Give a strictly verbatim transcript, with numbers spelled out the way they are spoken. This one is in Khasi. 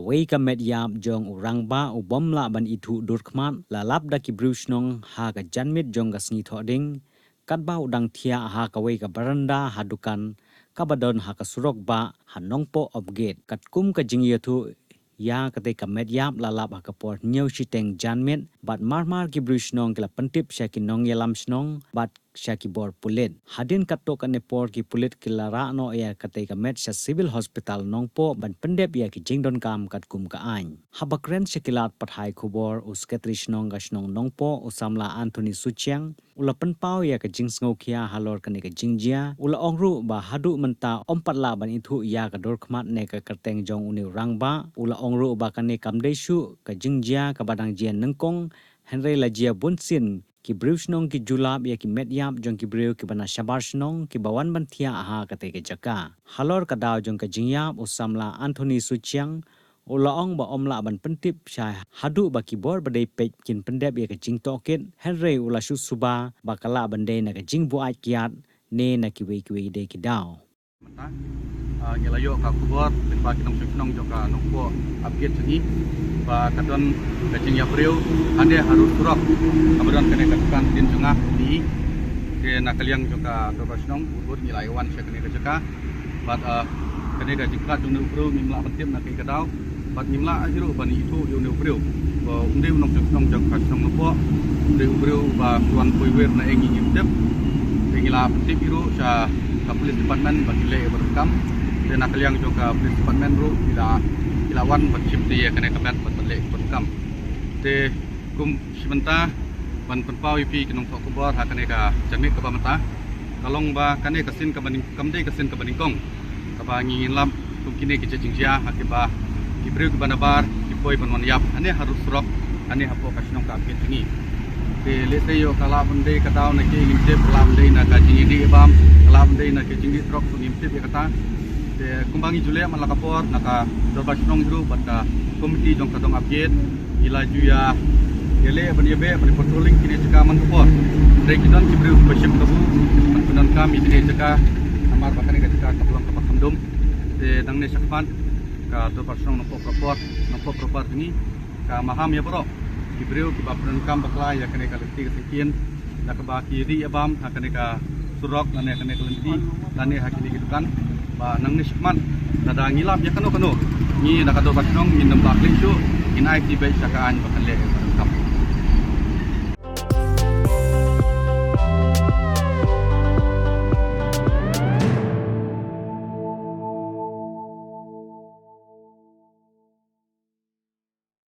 Wei ka met ïap jong u rangbah u bym lah ban ithuh dur khmat la lap da ki briew shnong ha ka janmiet jong ka sngi Thohdieng, katba u dang thiah ha kawei ka baranda ha dukan kaba don ha ka surok bah ha Nongpoh Upgate. Katkum ka jingïathuh ïa katei ka met ïap la lap ha ka por hynñiew shiteng janmiet, bad marmar ki briew shnong ki la pyntip sha ki nongïalam shnong bad sha ki bor pulit. Hadien katto katne por ki pulit ki la rah noh ïa katei ka met sha Civil Hospital Nongpoh ban pyndep ïa ki jingdonkam katkum ka aiñ. Haba kren sha ki lad pathai khubor, u Secretary Shnong ka shnong Nongpoh, u samla Anthony Suchiang, u la pynpaw ïa ka jingsngewkhia halor kane ka jingjia. U la ong ruh ba haduh mynta ym pat lah ban ithuh ïa ka dur khmat ne ka kyrteng jong une u rangbah. U la ong ruh ba kane kam dei shuh ka jingjia kaba dang jia nyngkong, hynrei la jia bunsien ki briew shnong ki ju lap ïa ki met ïap jong ki briew kiba na shabar shnong kiba wan ban thiah ha katei ka jaka. Halor ka daw jong ka jingïap, u samla Anthony Suchiang u la ong ba ym lah ban pyntip shai haduh ba ki bor ba dei peit kin pyndep ïa ka jingtohkit, hynrei u la shu suba ba ka lah ban dei na ka jingbuaid kiad ne na kiwei kiwei de ki daw. Mynta, ah, ngi la ïoh ka khubor lyngba ki nongshong shnong jong ka Nongpoh Upgate jong ngi ba ka don ka jingïap briew hangne ha surok kaba don kane ka dukan dien jong nga. Te na ka liang jong ka dorbar shnong, u bud ngi la ïa wan sha kane ka jaka. Bad, ah, kane ka jingkhlad jong une u briew ngim lah ban tip na kaei ka daw. Bad ngim lah hi ruh ban ithuh ïa une u briew ba um dei u nongshong shnong jong ka shnong Nongpoh, um dei u briew ba wan poi wir na ïing, ngim tip. Te ngi la pyntip hi ruh sha ka police department ba kin leh ïa ka bynta kam. Te na ka liang jong ka police department ruh ki la, ki la wan ban shim ïa kane ka met ban leh ïa ka bynta kam. Te kum shi bynta ban pynpaw ïa phi ki nongthoh khubor ha kane ka janmiet kaba mynta, ka long ba kane ka sien kaba nyng-, kam dei ka sien kaba nyngkong kaba ngi lap kum kine ki jingjia ha kiba ki briew kiba nabar ki poi ban wan ïap hangne ha surok, hangne hapoh ka shnong ka Upgate jong ngi. Te lehse ïoh ka lah ban dei ka daw na kaei ngim tip, ka lah ban dei na ka jingïadih ïabam, ka lah ban dei na ka jingdih drok ruh ngim tip ïa kata. Te kumba ngi ju leh man la ka por na ka dorbar shnong hi ruh bad ka komiti jong ka dong Upgate, ngi la ju ïa, ïaleh ban ïabeh ban patrolling kine ki jaka man ka por. Hynrei ki don ki briew kiba shim kabu ban pyndonkam ïa kine ki jaka namar ba kane ka jaka ka long kaba kham dum. Te nangne shakhmat ka dorbar shnong Nongpoh Propor, Nongpoh Propor jong ngi ka maham ïa baroh ki briew kiba pyndonkam bakla ïa kane ka lynti ka syngkien, da kaba ki ïadih ïabam ha kane ka surok lane kane ka lynti lane ha kine ki dukan. Ba nangne shakhmat lada ngi lap ïa kano kano, ngi na ka dorbar shnong ngin ym bakla shuh, ngin ai beit sha ka aiñ ba kan leh.